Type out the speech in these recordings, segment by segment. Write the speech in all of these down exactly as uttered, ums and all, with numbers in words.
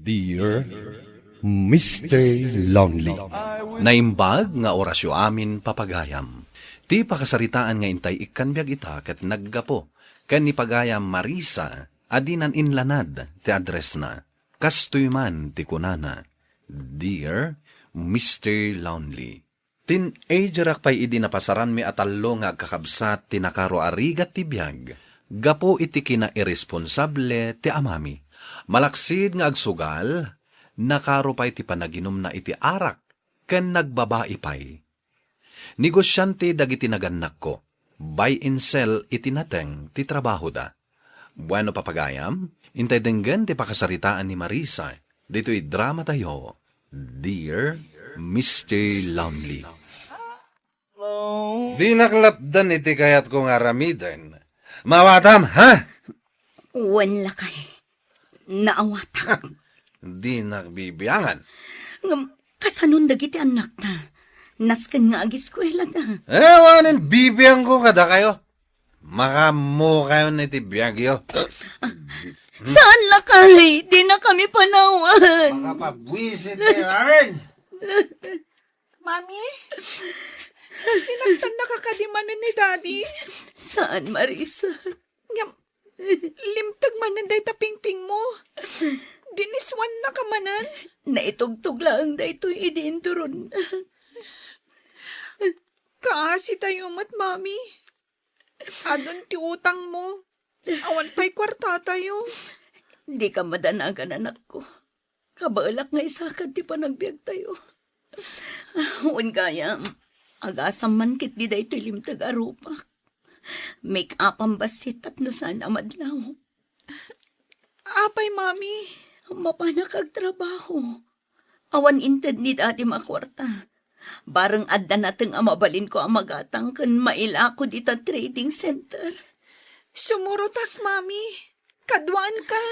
Dear Mister Lonely. Naimbag nga orasyo amin, papagayam. Ti pakasaritaan nga intay ikkan biag ita ket naggapu ken ni pagayam Marisa a dinan inlanad ti addressna. Kastoy man ti kunana, "Dear Mister Lonely." Teenagerak pay idi napasaranmi a tallo nga agkakabsat ti nakaro a rigat ti biag gapu iti kinairesponsable ti amami. Malaksid nga agsugal, nakaro pay ti panaginumna iti arak ken nagbabai pay. Negosiante dagiti nagannakko, buy and sell iti nateng ti trabahoda. Bueno, papagayam, intay denggen ti pakasaritaan ni Marisa ditoy dramatayo, Dear Mister Lonely. Dinak lapdan iti kayatko nga aramiden. Maawatam, ha? Wen lakay, naawatak. Dinak bibiangan. Ngem, kasanon dagiti annakta? Nasken nga agiskuelada. Eh, awanen bibiangko kadakayo. Makaammokayon iti biagyo. Saan lakay? Dinakami panawan. Makapabuisit kayo, amin. Mami? Sinaktan na ka kadi manen ni Daddy? Saan, Marisa? Ngem, limteg manen dayta pingpingmo. Diniswan na ka manen. Naitugtog laeng daytoy idi inturon. Kaasi tayo met, Mami. Adun ti utangmo. Awan pay kuarta tayo. Dika madanagan, anakko. Kabaelak nga isakad ti panagbiagtayo. Wen gayam, agasam man ketdi daytoy limteg a rupak. Make-upam bassit tapno saan a madlaw. Apay, Mami? Mapanak agtrabaho. Awan inted ni Daddy a kuarta. Bareng adda nateng a mabalinko a magatang ken mailako dita trading center. Sumurotak, Mami. Kaduaanka.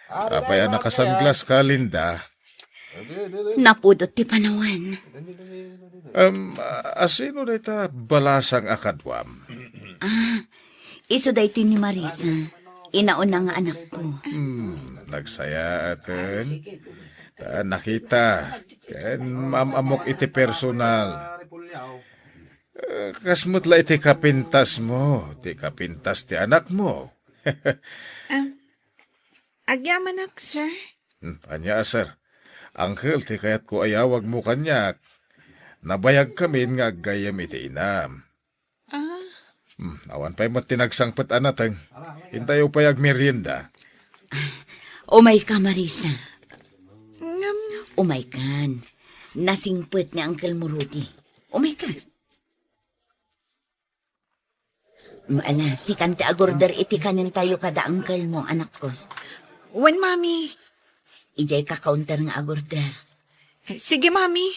Apay a nakasanglas ka, Linda? Napudot ti panawan. Em, a-, asino dayta balasang a kaduam? Ah, isu daytoy ni Marisa. Inauna nga anakko. Hmm, nagsayaaten. Ta nakita, ken maam-ammok iti personal. Eh, kas met la iti kapintasmo, ti kapintas ti anakmo. Ah, agyamanak, sir. Hmm, ania, sir? Uncle ti kayatko a yawagmo kaniak. Nabayagkamin nga aggayyem iti inam. Ah. Hmm, awan pay met ti nagsangpet a nateng. Intayo pay agmerienda. Umayka, Marisa. Ngem. Umaykan. Nasingpet ni Uncle mo, Rudy. Umaykan. Ala, sikan ti agorder iti kanentayo kada uncle mo, anakko. Wen, Mami. Idiay ka counter nga agorder. Sige, Mami.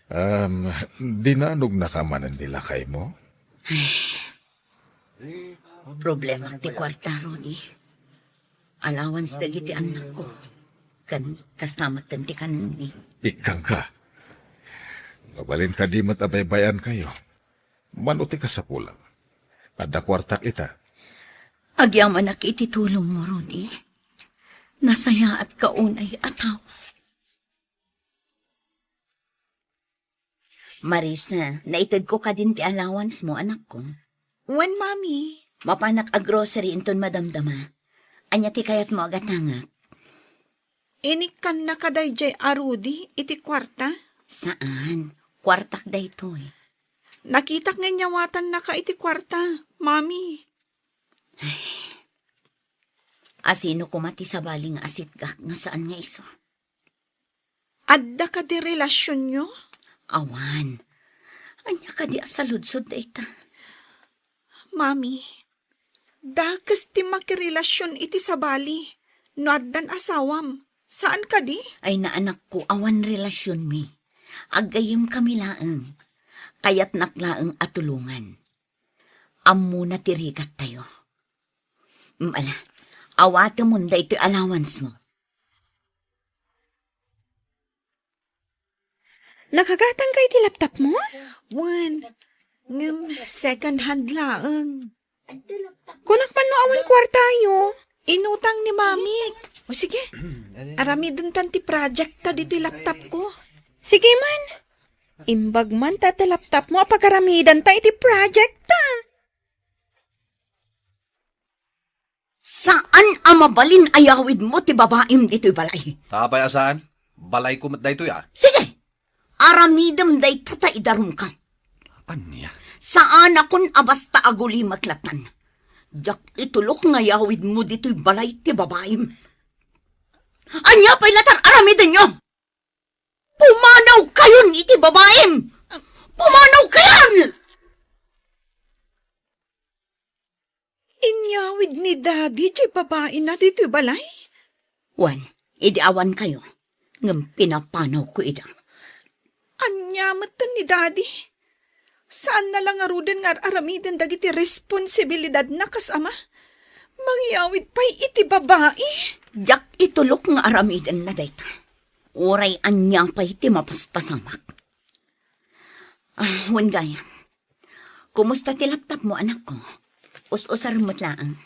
Um, dinanogna ka manen ni lakaymo? Problema ti kuarta, Rudy. Allowance dagiti annakko. Ken kasta met ti kanenmi. Ikkangka. Mabalin kadi met a baybay-ankayo. Mano ti kasapulam? Adda kuartak ita. Agyamanak iti tulongmo, Rudy. Nasayaatka unay a tao. Marisa, naitedko kadin ti allowance mo, anakko. Wen, Mami. Mapanak a grocery inton madamdama. Ania ti kayatmo a gatangak? Inikkannaka daydiay a Rudy iti kuarta? Saan. Kuartak daytoy. Nakitak nga inyawatannaka iti kuarta, Mami. Asino koma ti sabali nga asitgak no saan nga isu? Adda kadi relasionyo? Awan. Ania kadi a saludsod dayta? Mami, dakes ti makirelasion iti sabali no addan asawam. Saan kadi? Ay, anakko, awan relasionmi. Aggayyemkami laeng. Kayatnak laeng a tulongan. Ammona ti rigattayo. Mm, ala, awatemon daytoy allowance mo. Nakagatangka iti laptop mo? Wen, ngem second hand laeng. Kunak man no awan kuartayo. Inutang ni Mami. O sige, aramidenta ti project ta ditoy laptop ko. Sige man. Imbag man ta ti laptop mo a pagaramidenta iti project ta. Saan a mabalin a yawidmo ti babaim ditoy balay. Apay a saan? Balayko met daytoy a. Sige! Aramidem dayta ta idarumka. Ania? Saanakon a basta agulimek lattan. Diak itulok nga yawidmo ditoy balay ti babaim. Ania pay latta ti aramidenyo? Pumanawkayon iti babaim! Pumanawkayon! Inyawid ni Daddy diay babaina ditoy balay? Wen, idi awankayo, ngem pinapanawko ida. Ania metten ni Daddy? Saanna la ngaruden nga ar-aramiden dagiti responsibilidadna kas ama? Mangyawid pay iti babai? Diak itulok nga aramidenna dayta. Uray ania pay ti mapaspasamak. Ah, wen gayam. Kumusta ti laptop mo, anakko? Us-usarem met laeng.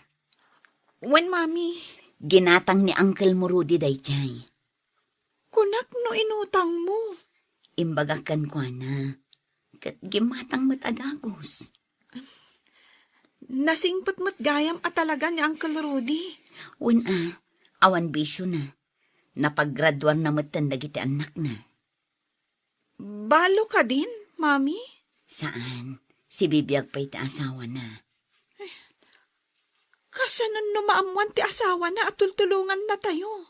Wen, Mami. Ginatang ni Uncle mo Rudy daydiay. Kunak no inutang mo. Imbagak kenkuana. Ket ginatang met a dagus. Nasingpet met gayam a talaga ni Uncle Rudy. Wen a, awan bisiona. Napagraduarna metten dagiti annakna. Balo kadin, Mami? Saan. Sibibiag pay ti asawana. Kasanon no maammuan ti asawana a tultulongannatayo?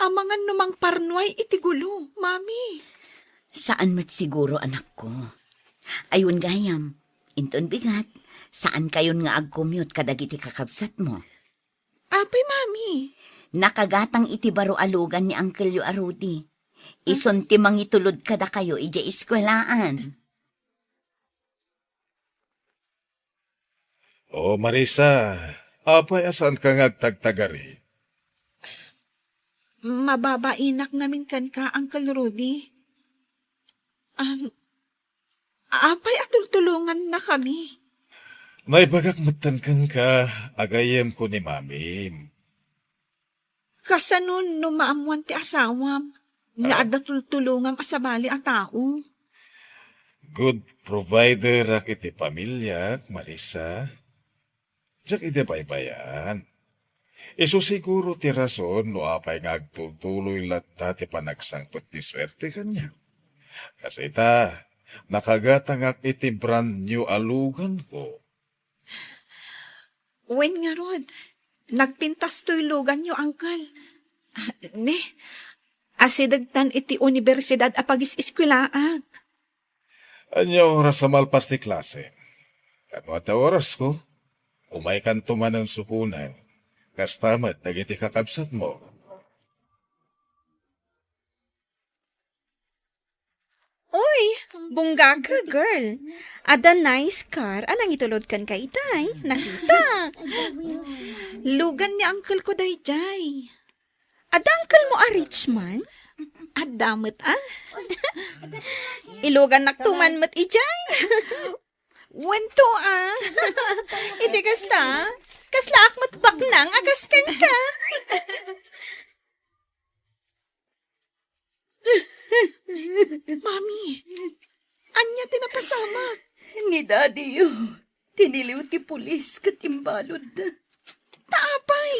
Amangan no mangparnuay iti gulo, Mami. Saan met siguro, anakko. Ay wen gayam, inton bigat, saankayon nga agcommute kadagiti kakabsatmo. Apay, Mami? Nakagatang iti baro a lugan ni Uncle-yo a Rudy. Isun ti mangitulod kadakayo idiay eskuelaan. O, Marisa, apay a saanka nga agtagtagari? Mababainak ngamin kenka, Uncle Rudy. Am, apay a tultulongannakami? Naibagak metten kenka, a gayyemko ni Mamim. Kasanon no maammuan ti asawam nga Ah. adda tultulongam a sabali a tao? Good provider-ak iti pamiliak, Marisa. Diak idi baybay-an. Isu siguro ti rason no apay nga agtultuloy latta ti panagsangpet ti suerte kaniak. Kas ita, nakagatangak iti brand new a luganko. Wen ngarud, nagpintas toy luganyo, Uncle. Ah, ne, asidegtan iti universidad a pagis-eskuelaak. Ania oras a malpas ti klase? Kano a ti orasko? Umaykanto manen sukonen. Kasta met dagiti kakabsatmo. Uy, bunggaka, girl. Adda nice car a nangitulod kenka itay. Nakita. Lugan ni uncle ko daydiay. Adda uncle mo a rich man? Adda met, ah. Ilugannak to man met idiay. Wen to, ah. Iti kasta, kaslaak met baknang a kas kenka. Mami, ania ti napasamak? Ni Daddy-yo, tiniliw ti pulis ket imbaludda. Ta apay?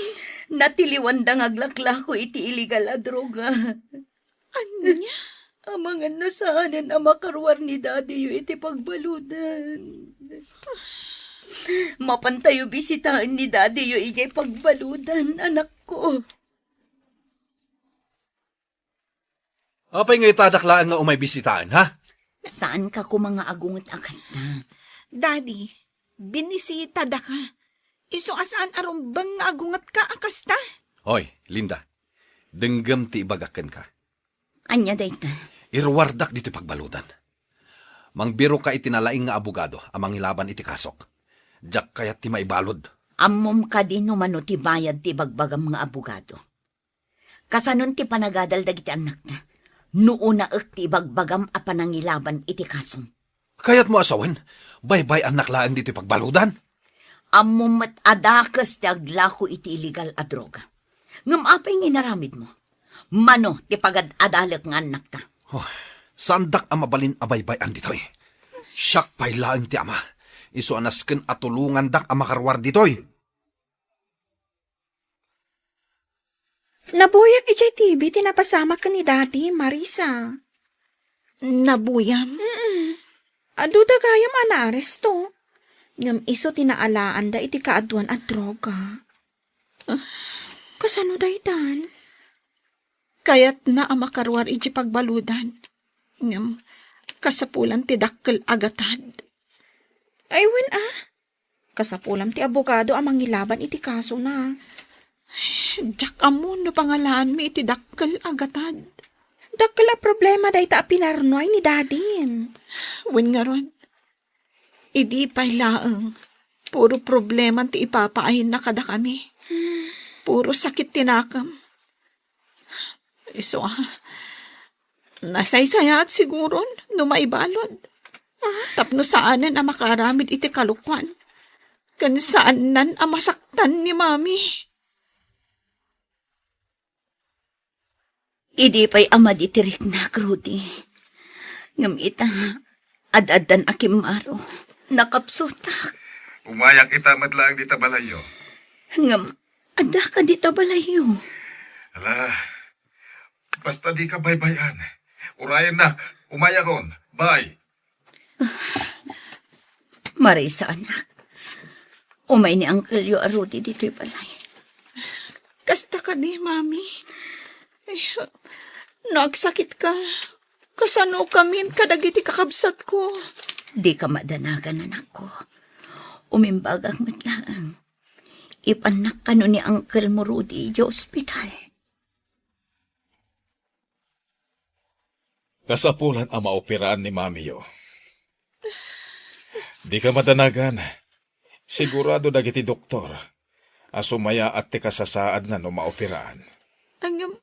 Natiliwanda nga aglaklako iti illegal a droga. Ania? Amangan no saanen a makaruar ni Daddy-yo iti pagbaludan. Mapantayo bisitaen ni Daddy-yo idiay pagbaludan, anakko. Apay nga itadak laeng nga umay bisitaen, ha? Saanka koma nga agunget a kasta? Daddy, binisitadaka. Isu a saan a rumbeng nga agungetka a kasta? Hoy, Linda, denggem ti ibagak kenka. Ania dayta? Iruardak ditoy pagbaludan. Mangbiroka iti nalaing nga abogado a mangilaban iti kasok. Diak kayat ti maibalud. Ammom kadi no mano ti bayad ti ibagbagam nga abogado? Kasanon ti panagadal dagiti annakta? No unaek ti ibagbagam a panangilaban iti kasom. Kayatmo a sawen, baybay-annak laeng ditoy pagbaludan? Ammom met a dakes ti aglako iti illegal a droga. Ngem apay nga inaramidmo? Mano ti pagad-adalek nga annakta? Oh, saandak a mabalin a baybay-an ditoy. Siak pay laeng ti ama. Isu a nasken a tulongandak a makaruar ditoy. Nabuyak idiay T V ti napasamak ken ni Daddy, Marisa. Nabuyam? Mm-mm. Adu da gayam a naaresto. Ngem isu ti naalaanda iti kaaduan a droga. Ah, kasano daytan? Kayatna a makaruar iti pagbaludan. Ngem, kasapulan ti dakkel a gatad. Ay, wen a. Kasapulam ti abogado a mangilaban iti kasona. Diak ammo no pangalaanmi iti dakkel a gatad. Dakkel a problema dayta a pinarnuay ni Daddy. Wen ngarud, idi pay laeng, puro problema ti ipapaayna kadakami. Puro sakit ti nakem. Isu a, nasaysayaat siguron no maibalud. Tapno saanen a makaaramid iti kalokuan, ken saannan a masaktan ni Mami. Idi pay a madi ti riknak, Rudy. Ngem ita, ad-addan a kimmaro, nakapsutak. Umayak ita met laeng dita balayyo. Ngem, adda ka dita balayyo? Ala, basta di ka baybay-an. Urayennak, umayakon. Bye. Marisa, anak. Umay ni Uncle-yo a Rudy ditoy balay. Kasta kadi, Mami? Eh, no agsakit ka, kasano kamin kadagiti kakabsatko? Di ka madanagan, anakko. Umimbagak met laeng. Ipannak kano ni Uncle mo Rudy idiay ospital. Kasapulan a maoperaan ni Mamiyo. Di ka madanagan. Sigurado dagiti doktor a sumayaat ti kasasaadna no maoperaan. Ngem,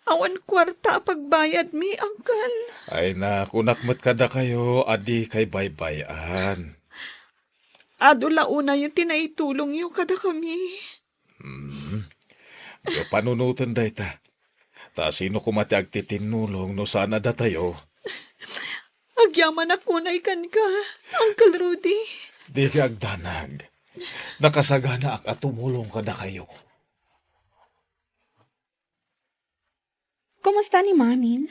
awan kuarta a pagbayadmi, Uncle. Ay na, kunak met kadakayo a di kay baybay-an. Adu la unayen ti naitulongyo kadakami. Hmm. Diyo panunoten dayta. Ta sino koma ti agtitinnulong no saan a datayo? Agyamanak unay kenka, Uncle Rudy. Dika agdanag. Nakasaganaak a tumulong kadakayo. Kumusta ni Mamin?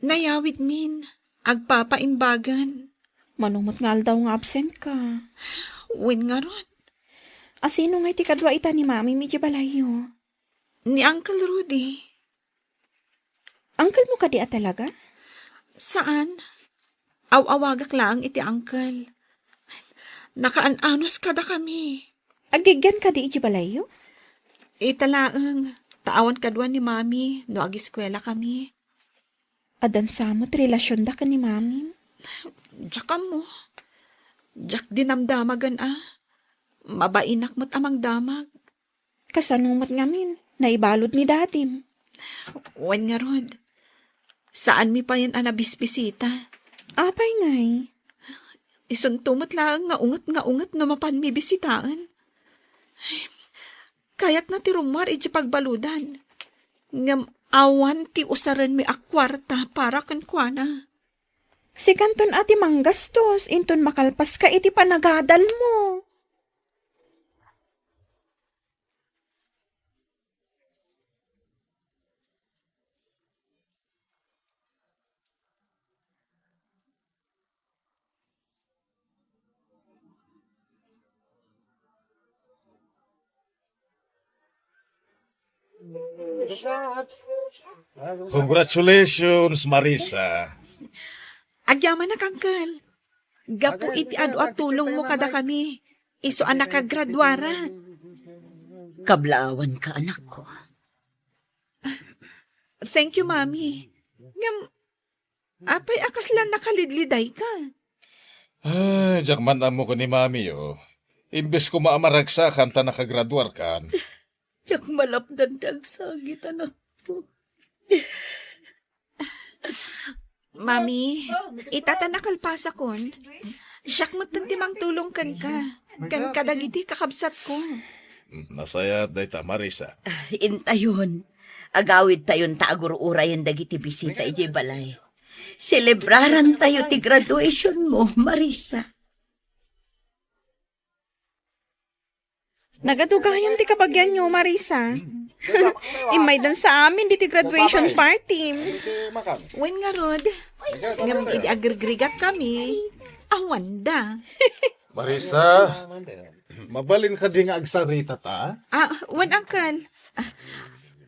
Nayawidmin. Agpapaimbagan. Mano met nga aldaw nga absent ka? Wen ngarud. A sino ngay ti kadua ita ni Mamim idiay balayyo? Ni Uncle Rudy. Uncle mo kadi a talaga? Saan. Aw-awagak laeng iti uncle. Nakaan-anos kadakami. Aggigian kadi idiay balayyo? Ita laeng, ta awan kadua ni Mami no agiskuela kami. Addan sa met relasionda ken ni Mami? Diak ammo. Diak dinamdamagen a. Mabainak met a mangdamag. Kasano met ngamin? Naibalud ni Dadim? Wen ngarud, saanmi payen a nabisbisita. Apay ngay? Isunto met laeng nga unget nga unget no mapanmi bisitaen. Kayatna ti rummuar idiay pagbaludan. Ngem awan ti usarenmi a kuarta para kenkuana. Sikanton a ti manggastos, inton makalpaska iti panagadalmo. Congratulations, Marisa. Agyamanak, Uncle. Gapu iti adu a tulongmo kadakami, isu a nakagraduarak. Kablaawanka, anakko. Thank you, Mami. Ngem, apay a kasla nakalidlidayka? Ay, diak man ammo ken ni Mamiyo. Imbes koma a maragsakan ta nakagraduarkan. Diak malapdan ti agsakit, anakko. Mami, ita ta nakalpasakon. Siak metten ti mangtulong kenka, ken kadagiti kakabsatko. Nasayaat dayta, Marisa. Intayon. Agawidtayon ta agur-urayen dagiti bisita idiay balay. Selebrarantayo ti graduation mo, Marisa. Nagadugayam ti kabagianyo, Marisa. Immaydan sa amin diti graduation party. Wen ngarud, ngem idi agrigrigat kami, awanda. Marisa, mabalin kadi nga agsarita ta? Ah, wen, uncle. Ah,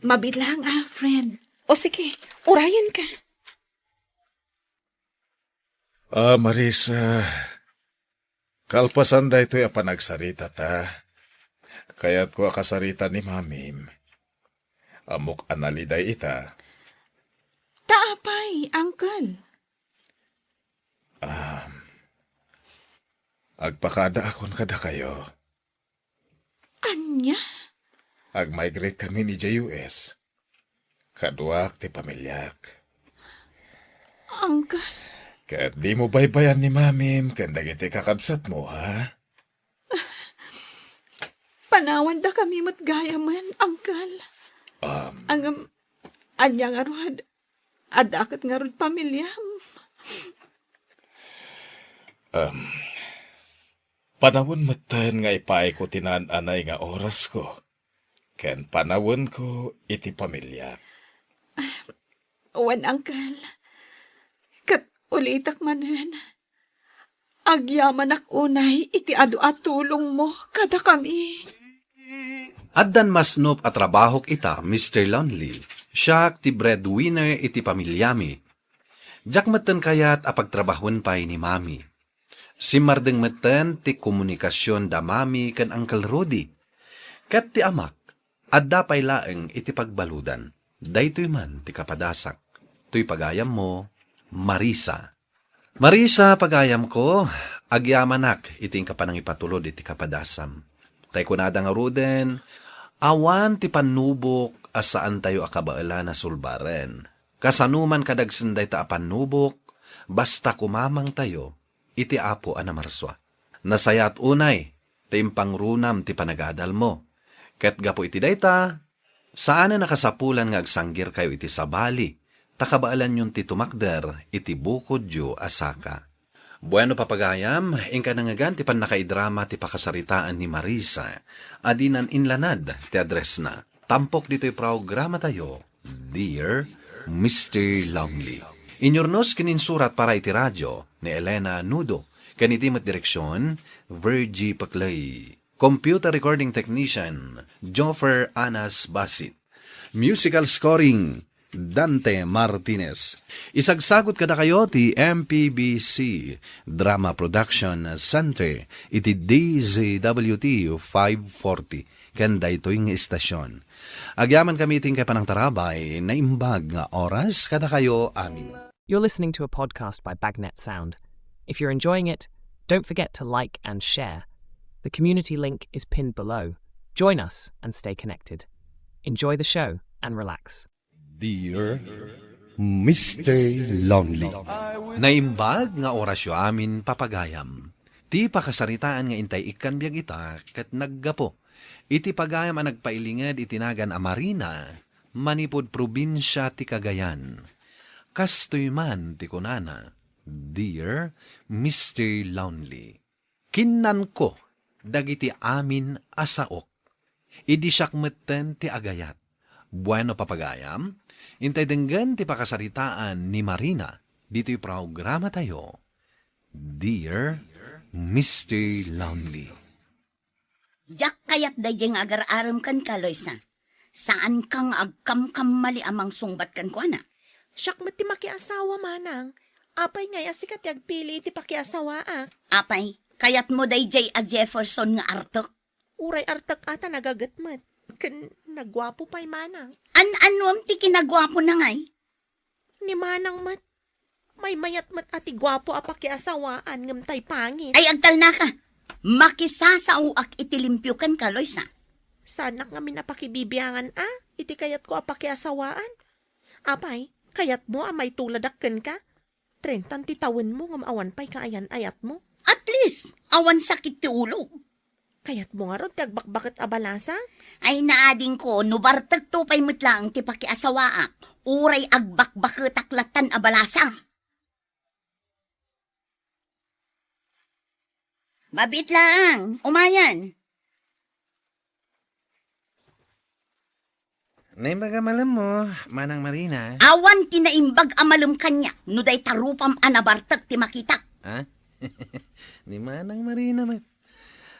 mabiit lang, ah, friend. O sige, urayen ka. Ah, Marisa, kalpasan daytoy a panagsarita ta, kayatko a kasarita ni Mamim. Ammok a naliday ita. Ta apay, uncle? Ah, agpakadaakon kadakayo. Ania? Agmigrate kami idiay U S. Kaduak ti pamiliak. Uncle. Ket dimo baybayan ni Mamim ken dagiti kakabsatmo, ha? Panawandakami met gayamen, uncle. Um, Ngem, ania ngarud? Adda ket ngarud pamiliam. Um, panawen metten nga ipaayko ti naan-anay nga orasko, ken panawenko iti pamiliak. Wen, uncle. Ket ulitek manen, agyamanak unay iti adu a tulongmo kadakami. Addan masnop a trabahok ita, Mister Lonely. Siak ti breadwinner iti pamiliami. Diak metten kayat a pagtrabahoen pay ni Mami. Simmardeng metten ti komunikasion da Mami ken Uncle Rudy. Ket ti amak, adda pay laeng iti pagbaludan. Daytoy man ti kapadasak. Toy pagayammo, Marisa. Marisa, pagayamko, agyamanak iti inka panangipatulod iti kapadasam. Tay kunada ngaruden, awan ti pannubok a saantayo a kabaelan a sulbaren. Kasano man kadagsen dayta a pannubok, basta kumamangtayo iti Apo a Namarsua. Nasayaat unay ti impangrunam ti panagadalmo. Ket gapu iti dayta, saanen a kasapulan nga agsanggirkayo iti sabali, ta kabaelanyon ti tumakder iti bukodyo a saka. Bueno, papagayam, inka nangngegan ti pannakaidrama ti pakasaritaan ni Marisa, a dinan inlanad ti addressna. Tampok ditoy programatayo, Dear Mister Lonely. Inyurnos ken insurat para iti radio ni Elena Nudo, ken iti met direksion, Virgie Paclay. Computer recording technician, Joffer Anas Basit. Musical scoring, Dante Martinez. Isagsagut kadakayo ti M P B C Drama Production Center iti D Z W T five forty ken daytoy nga istasion. Agyamankami iti inkay panangtarabay, naimbag nga oras kadakayo amin. You're listening to a podcast by Bagnet Sound. If you're enjoying it, don't forget to like and share. The community link is pinned below. Join us and stay connected. Enjoy the show and relax. Dear Mister Lonely. Naimbag nga orasyo amin, papagayam. Ti pakasaritaan nga intay ikkan biag ita ket naggapu iti pagayam a nagpailinged iti nagan a Marina manipud probinsia ti Cagayan. Kastoy man ti kunana, Dear Mister Lonely. Kinnanko dagiti amin a saok, idi siak metten ti agayat. Bueno, papagayam, intay denggen ti pakasaritaan ni Marina ditoy programatayo, Dear Mister Lonely. Diak kayat daydiay nga agar-arem kenka, Loisa. Saanka nga agkamkamali a mangsungbat kenkuana. Siak met ti makiasawa, manang. Apay ngay a sika ti agpili iti pakiasawaak? Apay, kayatmo daydiay a Jefferson nga artek? Uray artek a ta nagaget met. Ken naguapo pay, manang. An-anuem ti kinaguapona ngay? Ni manang met. Maymayat met a ti guapo a pakiasawaan ngem tay pangit. Ay, agtalnaka! Makisasaoak iti limpio kenka, Loisa. Saanak ngamin a pakibibiangan a iti kayatko a pakiasawaan. Apay, kayatmo a maituladak kenka? Trentan ti tawenmo ngem awan pay kaayan-ayatmo. At least, awan sakit ti ulok. Kayatmo ngarud ti agbakbaket a balasang? Ay, naadingko, no bartekto pay met laeng ti pakiasawaak, uray agbakbaketak lattan a balasang. Mabiit laeng, umayen. Naimbag a malemmo, Manang Marina. Awan ti naimbag a malem kaniak no dayta rupam a nabartek ti makitak. Ha? Ni Manang Marina met.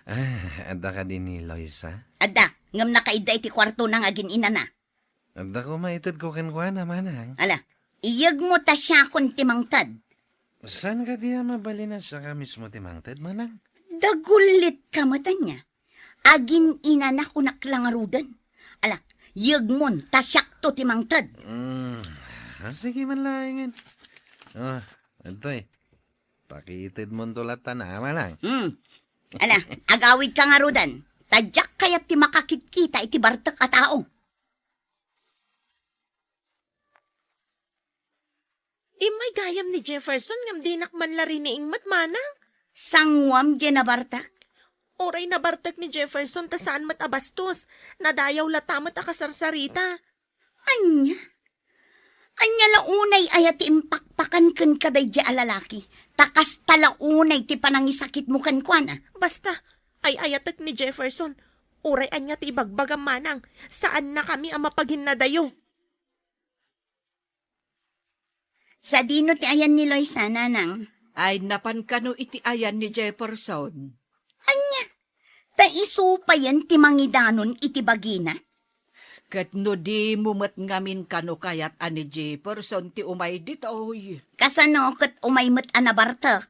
Ah, adda kadi ni Loisa? Adda, ngem nakaidda iti kuartona nga agin-inana. Adda koma itedko kenkuana, Manang. Ala, iyegmo ta siakon ti mangted. Saan kadi a mabalin a siaka mismo ti mangted, Manang? Dagullitka met ania. Agin-inana kunak la ngaruden. Ala, iyegmon ta siakto ti mangted. Mm, ah, sige man laengen. Oh, adtoy. Pakitedmonto lattan a, Manang. Hmm. Ala, agawidka ngaruden. Ta diak kayat ti makakitkita iti bartek a tao. Immay gayam ni Jefferson ngem dinak man la riniing met, Manang. Sangoam diay nabartek? Uray nabartek ni Jefferson ta saan met a bastos. Nadayaw latta met a kasarsarita. Ania? Ania la unay aya ti impakpakan kenka daydiay a lalaki? Ta kasta la unay ti panangisakitmo kenkuana. Basta, ay-ayatek ni Jefferson. Uray ania ti ibagbagam, Manang, saannakami a mapaginnadayo. Sadino ti ayan ni Loisa, Nanang? Ay, napan kano iti ayan ni Jefferson? Ania? Ta isu payen ti mangidanon iti bagina? Ket no dimo met ngamin kano kayat a ni Jefferson ti umay ditoy? Kasano ket umay met a nabartek?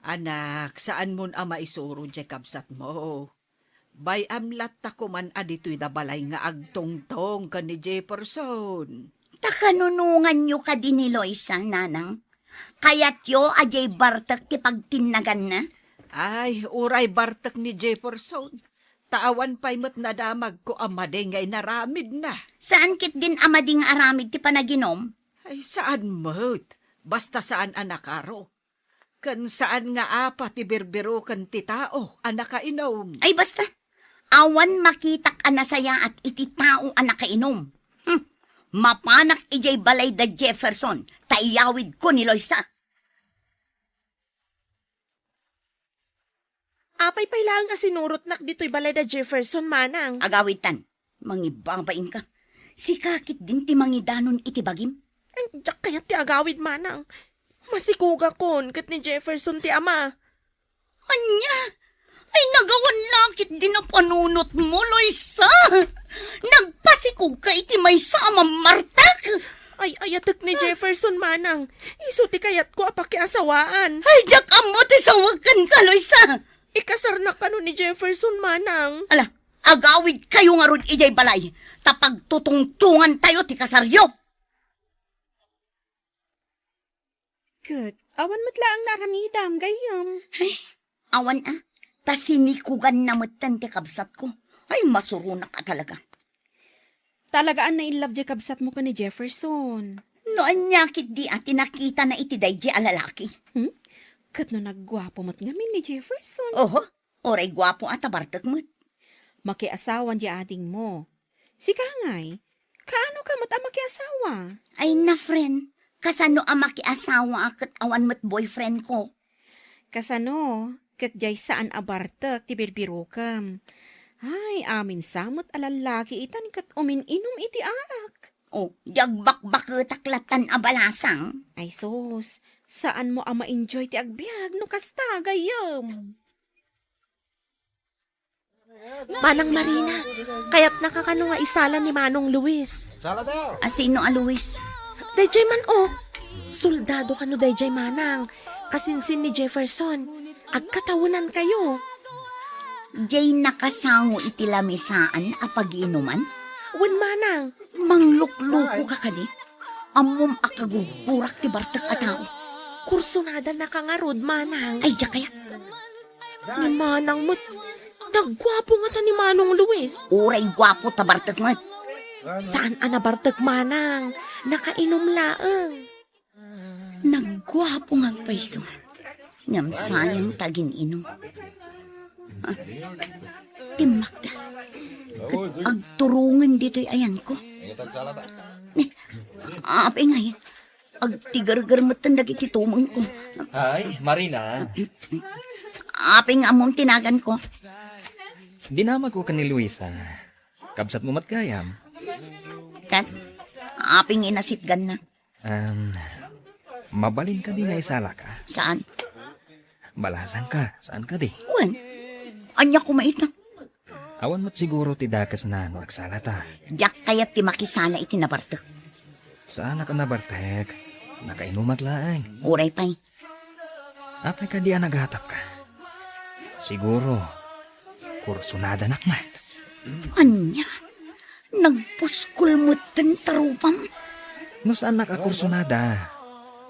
Anak, saanmon a maisuro diay kabsatmo. Bay-am latta koman a ditoy da balay nga agtongtong ken ni Jefferson. Ta kanunonganyo kadi ni Loisa, Nanang? Kayatyo a diay bartek ti pagtinnaganna? Ay, uray bartek ni Jefferson. Ta awan pay met nadamagko a madi nga inaramidna. Saan ketdin a madi nga aramid ti panaginum? Ay, saan met. Basta saan a nakaro. Ken saan nga apa ti birbiroken ti tao a nakainum. Ay, basta. Awan makitak a nasayaat iti tao a nakainum. Hmm. Mapanak idiay balay da Jefferson, ta iyawidko ni Loisa. Apay pay laeng a sinurotnak ditoy balay da Jefferson, Manang? Agawidtan. Mangibabainka. Sika ketdin ti mangidanon iti bagim. Ay, diak kayat ti agawid, Manang. Masikogakon ket ni Jefferson ti ama. Ania? Ay, nagawan la ketdin a panunotmo, Loisa. Nagpasikogka iti maysa a mammartek. Ay, ayatek ni Jefferson, Manang. Isu ti kayatko a pakiasawaan. Ay, diak ammo ti sawek kenka, Loisa. Ikasarnak kano ni Jefferson, Manang? Ala, agawidkayo ngarud idiay balay, ta pagtutungtongantayo ti kasaryo. Ket, awan met laeng naaramidam, gayyem. Ay, awan a, ta sinikoganna metten ti kabsatko. Ay, masuronak a talaga. Talaga a naillab diay kabsatmo ken ni Jefferson. No ania ketdi a ti nakitana iti daydiay a lalaki? Hmm? Ket no nagguapo met ngamin ni Jefferson? Oho, uray guapo a tabartek met. Makiasawan diay adingmo. Sika ngay, kaano ka met a makiasawa? Ay na, friend, kasano a makiasawa ket awan met boyfriend ko? Kasano, ket diay saan a bartek ti birbirokem. Ay, amin sa met a lallaki itan ket umin-inum iti arak. Oh, di agbakbaketak lattan a balasang. Ay sus, saanmo a ma-enjoy ti agbiag no kasta, gayyem. Manang Marina, kayatnaka kano nga isala ni Manong Luis? Asino a Luis? Daydiay man, oh. Soldado kano daydiay, Manang. Kasinsin ni Jefferson. Agkatawenankayo. Diay nakasango iti lamisaan a pagiinuman? Wen, Manang. Manglukluko ka kadi? Ammom a kagugurak ti bartek a tao. Kursunada na ka ngarud, Manang. Ay, diak kayat. Ni Manang met, nagguapo ngata ni Manong Luis. Uray guapo ta bartek met. Saan a nabartek, Manang. Nakainom laeng. Nag- Guapo nga agpayso. Ngem sayang ta agin-inum. Ah, timmakda. Ket agturongen ditoy ayanko. Ni, apay ngay, agtigerger metten dagiti tumengko. Ay, Marina. Apay nga ammom ti naganko? Dinamagko ken ni Luisa. Kabsatmo met gayam. Ket, apay nga inasitgannak? Em, mabalin kadi nga isalaka? Saan? Balasangka, saan kadi? Wen, ania koma ita? Awan met siguro ti dakesna no agsalata. Diak kayat ti makisala iti nabartek. Saanak a nabartek. Nakainumak laeng. Uray pay. Apay kadi a nagatapka? Siguro, kursunadanak met. Ania? Nagpuskol metten ta rupam? No saannak a kursunada,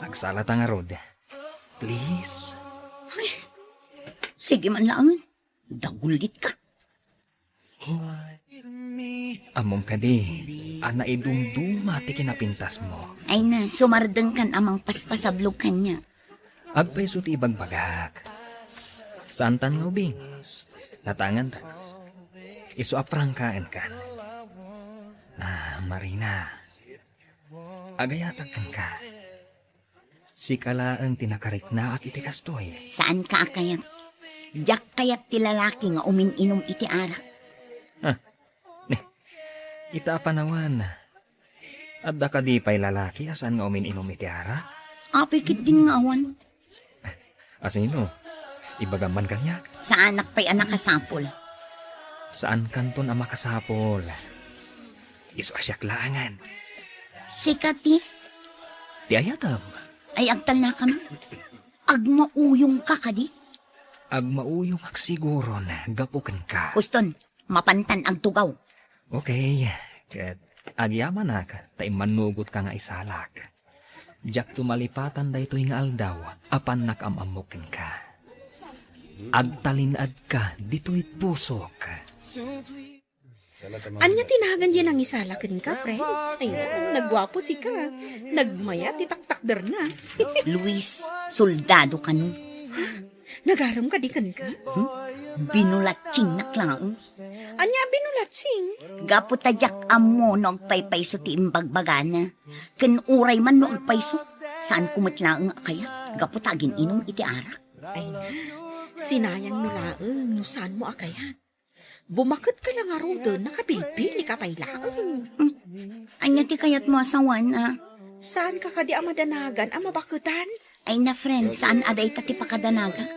agsalata ngarud. Please. Ay, sige man laeng. Dagulitka. Ammom kadi, a naidumduma ti kinapintasmo. Ay na, sumardengkan a mangpaspasablog kaniak. Agpayso ti ibagbagak. Saantan nga ubing. Natangan ta. Isu a prangkaenkan. Ah, Marina. Agayatak kenka. Sika laeng ti nakariknaak iti kastoy. Saanka a kayat. Diak kayat ti lalaki nga umin-inum iti arak. Ah, ni, ita a panawen, adda kadi pay lalaki a saan nga umin-inum iti arak? Apay ketdin nga awan. A sino? Ibagam man kaniak. Saanak pay a nakasapul. Saankanton a makasapul. Isu a siak laengen. Sika ti? Ti ayatem. Ay, agtalnakam. Agmauyongka kadi? Agmauyongak siguron gapu kenka. Uston, mapantan agtugaw. Okay, ket agyamanak ta immannugotka nga isalak. Diakto malipatan daytoy nga aldaw a pannak am-ammok kenka. Agtalin-adka ditoy pusok. Ania ti nagan diay nangisala kenka, friend? Ay, nagguapo sika. Nagmayat ti taktakderna. Luis, soldado kano. Nagarem kadi kenka? Hmm? Binulatsingnak laeng. Ania a binulatsing? Gapu ta diak ammo no agpaypayso ti imbagbagana. Ken uray man no agpayso, saanko met laeng a kayat. Gapu ta agin-inum iti arak. Ay na, sinayangmo laeng no saanmo a kayat. Bumaketka la ngaruden, nakabilbilika pay laeng. Hmm. Ania ti kayatmo a sawana? Saanka kadi a madanagan a mabaketan? Ay na, friend, saan a dayta ti pakadanagak?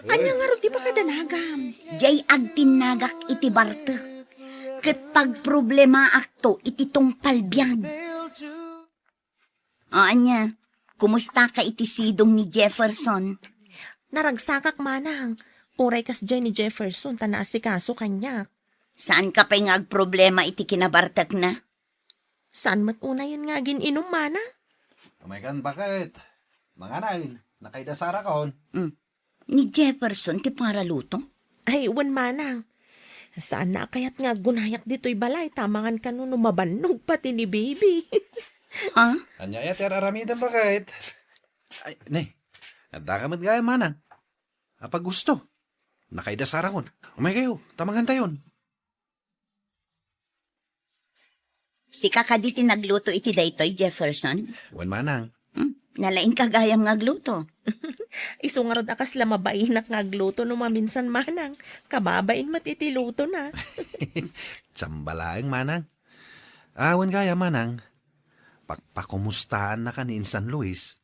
Ania ngarud ti pakadanagam? Diay agtinnagak iti bartek. Ket pagproblemaakto iti tungpal biag. O, ania? Kumustaka iti sidong ni Jefferson? Naragsakak, manang. Uray kasdiay ni Jefferson ta naasikaso kaniak. Saanka pay nga agproblema iti kinabartekna? Saan met unayen nga agin-inum, manang? Umaykan, baket. Mangan, nakaidasara kon. Mm. Ni Jefferson ti paraluto? Ay, wen, manang. Saanna a kayat nga aggunayak ditoy balay ta amangan kano no mabannog pati ni baby. Ha? Ania aya ti ar-aramidem, baket? Ay, ne. Addaka met gayam, manang. Apa gusto? Nakaidasara kon. Umaykayo, ta mangantayon. Sika kadi ti nagluto iti daytoy, Jefferson? Wen, manang. Hmm, nalaingka gayam nga agluto. Isu ngarud a kasla mabainak nga agluto no maminsan, manang. Kababain met iti lutona. Samba laeng, manang. A, wen gayam, manang. Pakpakumustaannaka ni insan Luis.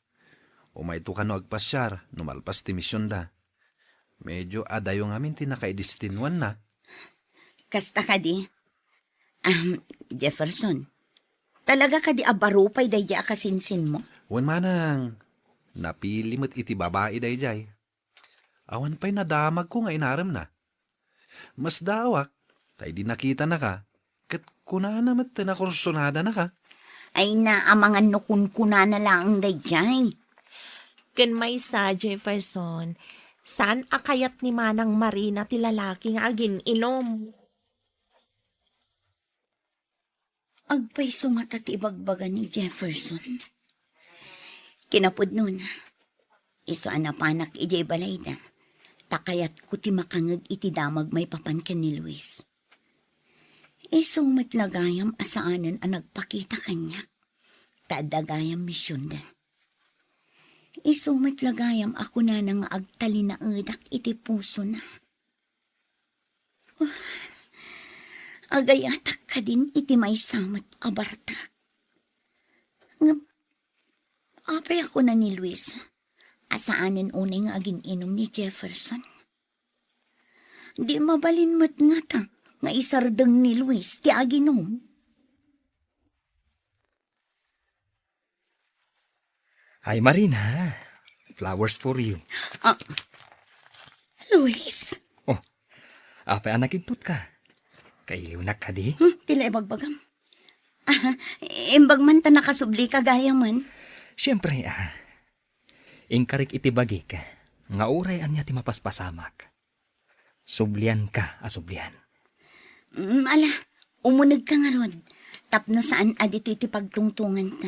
Umayto kano agpasiar no malpas ti misionda. Medyo adayo ngamin ti nakaidestinuanna. Kasta kadi? Ahem, Jefferson, talaga kadi a baro pay daydiay a kasinsinmo? Wen, manang, napili met iti babai daydiay. Awan pay nadamagko nga inaremna. Masdaawak, ta idi nakitanaka, ket kunana met ta nakursunadanaka. Ay na, amangan no kunkunana laeng daydiay. Ken maysa, Jefferson, saan a kayat ni Manang Marina ti lalaki nga agin-inum. Agpayso ngata ti ibagbaga ni Jefferson. Kinapudnona, Isu a napanak idiay balayda, ta kayatko ti makangeg iti damag maipapan ken ni Luis. Isu met la gayam a saanen a nagpakita kaniak, ta adda gayam misionda. Isu met la gayam a kunana nga agtalinaedak iti pusona. Agayatak kadin iti maysa met a bartek. Ngem, apay a kuna ni Luis a saanen unay nga agin-inum ni Jefferson? Di mabalin met ngata nga isardeng ni Luis ti aginum? Ay, Marina, flowers for you. Ah, Luis? Oh, apay a nakidtutka? Kailiwnak kadi? Hmm, ti la ibagbagam. Ah, imbag man ta nakasubli ka gayamen. Siyempre, ah. Inkarik iti bagik nga uray ania ti mapaspasamak, sublianka a sublian. Mm, ala, umunegka ngarud, tapno saan a ditoy ti pagtungtonganta.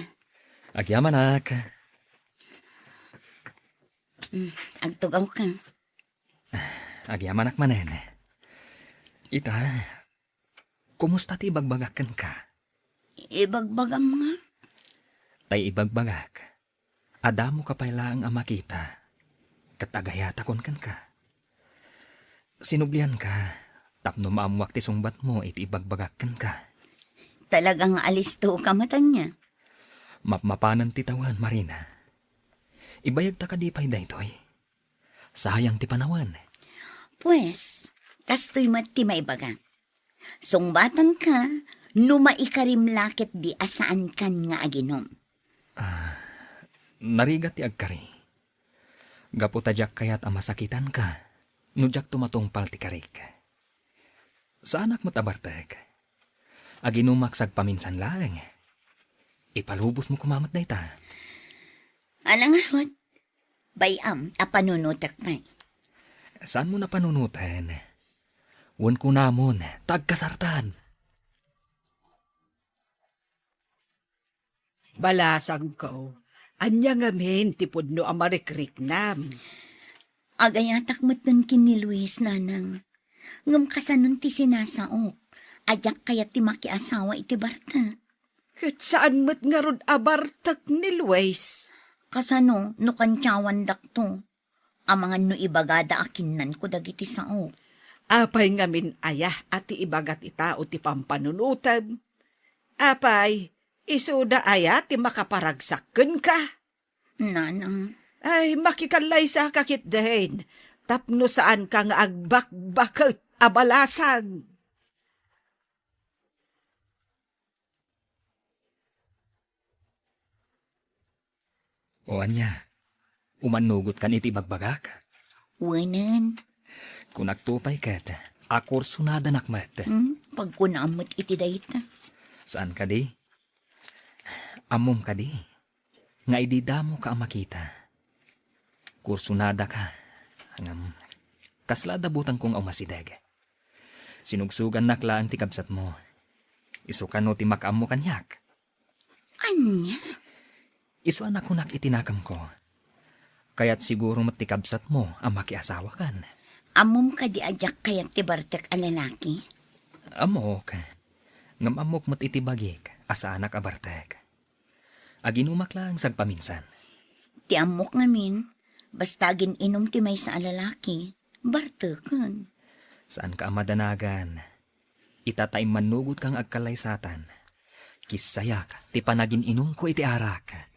Agyamanak. Mm, agtugawka. Agyamanak manen. Ita, kumusta ti ibagbagak kenka? Ibagbagam nga? Tay ibagbagak, adamoka pay laeng a makita, ket agayatakon kenka. Sinublianka tapno maammoak ti sungbatmo iti ibagbagak kenka. Talaga nga alistoka met ania? Mapmapanen ti tawen, Marina. Ibayagta kadi pay daytoy? Sayang ti panawen. Pues, kastoy met ti maibagak. Sungbatanka no maikarim la ketdi a saankan nga aginum. Ah, narigat ti agkari. Gapu ta diak kayat a masakitanka no diakto matungpal ti karik. Saanak met a bartek. Aginumak sagpaminsan laeng. Ipalubosmo koma met dayta. Ala ngarud, bay-am a panunotek pay. Saanmo a panunoten? Wen kunamon, ta agkasartan. Balasangko, ania ngamin ti pudno a marikriknam? Agayatak metten ken ni Luis, nanang. Ngem kasanon ti sinasaok a diak kayat ti makiasawa iti bartek? Ket saan met ngarud a bartek ni Luis? Kasano no kantiawandakto? Amangan no ibagada a kinnanko dagiti saok. Apay ngamin aya a ti ibagat ita o ti pampanunotem? Apay, isuda aya ti makaparagsak kenka? Nanang. Ay, makikallaysa ka ketdin, tapno saanka nga agbakbaket a balasang. O ania, umannugotkan iti ibagbagak? Wenen. Kunakto pay ket, a kursonadanak met. Hmm, pagkunam met iti dayta. Saan kadi? Ammom kadi nga idi damoka a makita, kursonadaka, ngem kasla adda butangko nga umasideg. Sinugsugannak laeng ti kabsatmo. Isu kano ti makaammo kaniak? Ania? Isu a nakunak iti nakemko. Kayat siguro met ti kabsatmo a makiasawakan. Ammom kadi a diak kayat ti bartek a lalaki? Ammok. Ngem ammok met iti bagik a saanak a bartek. Aginumak laeng sagpaminsan. Ti ammok ngamin, basta agin-inum ti maysa a lalaki, barteken. Saanka a madanagan. Ita ta immannugotka nga agkallaysatan. Kissayak ti panagin-inumko iti arak.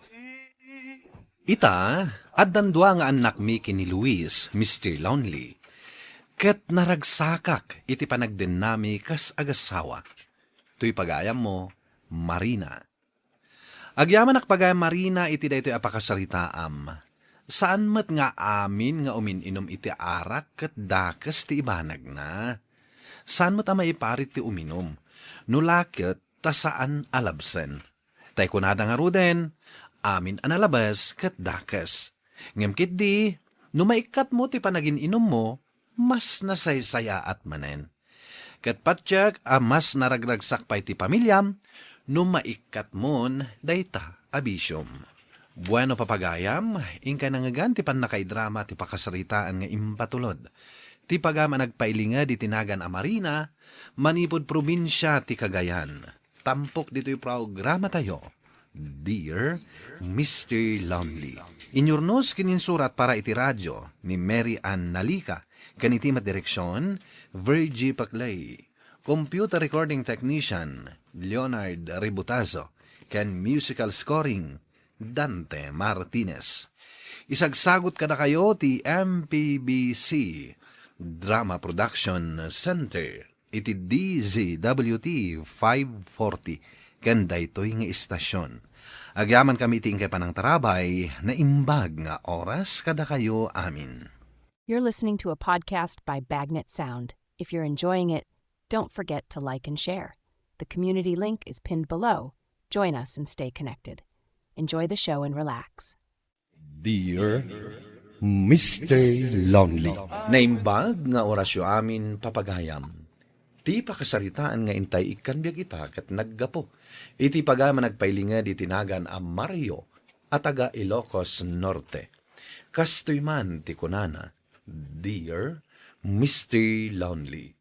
Ita, addan dua nga annakmi ken ni Luis, Mister Lonely. Ket naragsakak iti panagdennami kas agassawa. Toy pagayammo, Marina. Agyamanak pagayam Marina iti daytoy a pakasaritaam. Saan met nga amin nga umin-inum iti arak ket dakes ti ibanagna. Saan met a maiparit ti uminum. No la ket ta saan a labsen. Tay kunada ngaruden, amin a nalabes ket dakes. Ngem ketdi, no maikkatmo ti panagin-inummo, mas nasaysayaat manen. Ket patiek a mas naragragsak pay ti pamiliam no maikkatmon dayta a bisiom. Bueno, papagayam, inkay nangngegan ti pannakaidrama ti pakasaritaan nga impatulod ti pagayam a nagpailinged iti nagan a Marina manipud probinsia ti Cagayan. Tampok ditoy programatayo, Dear Mister Lonely. Inyurnos ken insurat para iti radio ni Mary Ann Nalica, ken iti met direksion, Virgie Paclay. Computer recording technician, Leonard Ributazo, ken musical scoring, Dante Martinez. Isagsagut kadakayo ti M P B C Drama Production Center iti D Z W T five forty ken daytoy nga istasyon. Agyamankami iti inkay panangtarabay, naimbag nga oras kadakayo amin. You're listening to a podcast by Bagnet Sound. If you're enjoying it, don't forget to like and share. The community link is pinned below. Join us and stay connected. Enjoy the show and relax. Dear Mister Lonely. Naimbag nga orasyo amin, papagayam. Ti pakasaritaan nga intay ikkan biag ita ket naggapu iti pagayam a nagpailinged iti nagan a Mario a taga Ilocos Norte. Kastoy man ti kunana, Dear Mister Lonely.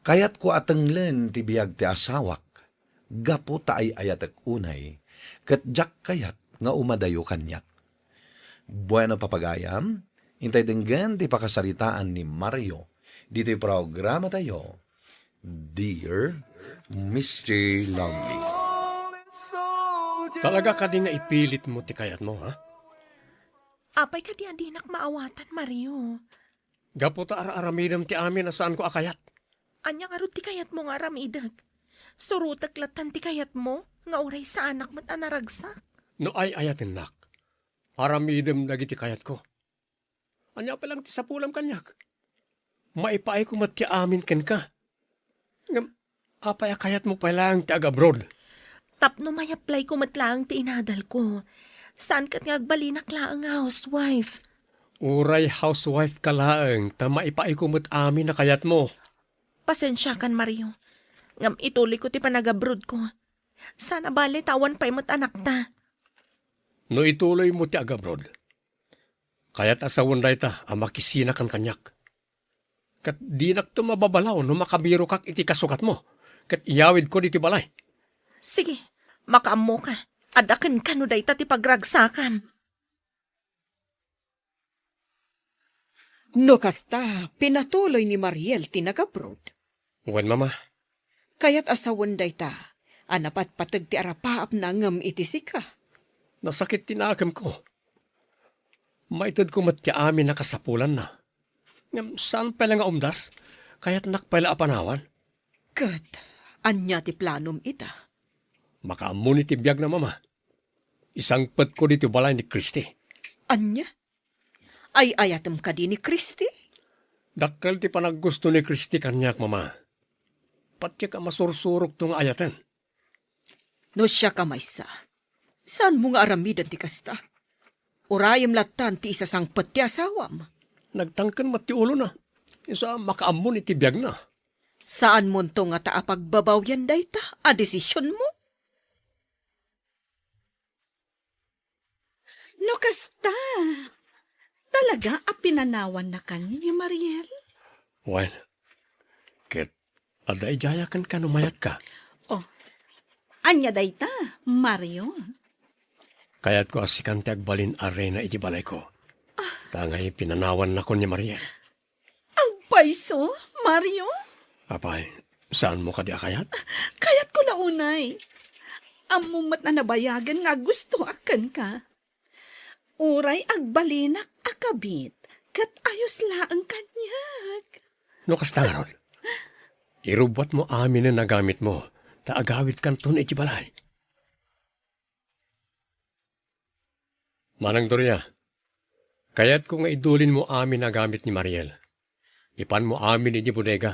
Kayatko a tenglen ti biag ti asawak gapu ta ay-ayatek unay, ket diak kayat nga umadayo kaniak. Bueno, papagayam, intay denggen ti pakasaritaan ni Mario ditoy programatayo, Dear Mister Lonely. Talaga kadi nga ipilitmo ti kayatmo, ha? Apay kadi a dinak maawatan, Mario? Gapu ta ar-aramidem ti amin a saanko a kayat. Ania ngarud ti kayatmo nga aramidek? Surotek lattan ti kayatmo nga uray saanak met a naragsak. No ay-ayatennak, aramidem dagiti kayatko. Ania pay laeng ti sapulam kaniak? Maipaayko met ti amin kenka. Ngem apay a kayatmo pay laeng ti agabroad? Tapno mayaplayko met laeng ti inadalko. Saan ket nga agbalinak laeng nga housewife. Uray housewife ka laeng, ta maipaayko met amin a kayatmo. Pasensiakan, Mario. Ngem ituloyko ti panagabroadko. Saan a bale ta awan pay met anakta. No ituloymo ti agabroad, kayat a sawen dayta a makisinakan kaniak. Ket dinakto mababalaw no makabirokak iti kasukatmo, ket iyawidko ditoy balay. Sige, makaammoka. Adda kenka no dayta ti pagragsakam. No kasta, pinatuloy ni Mariel ti nagabroad. Wen, Mama. Kayat a sawen dayta a napatpateg ti arapaapna ngem iti sika. Nasakit ti nakemko. Maitedko met ti amin a kasapulanna. Ngem saan pay la nga umdas? Kayatnak pay la a panawan. Ket ania ti planom ita? Makaammo ni ti biagna, Mama. Isangpetko ditoy balay ni Christy. Ania? Ay-ayatem kadi ni Christy? Dakkel ti panaggusto ni Christy kaniak, Mama. Patiek a masursurokto nga ayaten. No siak a maysa, saanmo nga aramiden ti kasta? Urayem lattan ti isasangpet ti asawam. Nagtangken met ti ulona. Isu a makaammo ni ti biagna. Saanmonto ngata a pagbabawyan dayta a desisionmo? No kasta, talaga a pinanawannakan ni Mariel? Wen, ket adda idiayaken ka no mayatka. Oh, ania dayta, Mario? Kayatko a sikan ti agbalin a reyna iti balayko. Ah. Tangay pinanawannakon ni Mariel. Agpayso, Mario? Apay, saanmo kadi a kayat? Kayatko la unay. Ammom met a nabayagen nga aggustoak kenka. Uray agbalinak a kabit, ket ayos laeng kaniak. No kasta ngarud, irubbuatmo aminen a gamitmo, ta agawidkanton iti balay. Manang Doria, kayatko nga idulinmo amin a gamit ni Mariel. Ipanmo amin idiay bodega.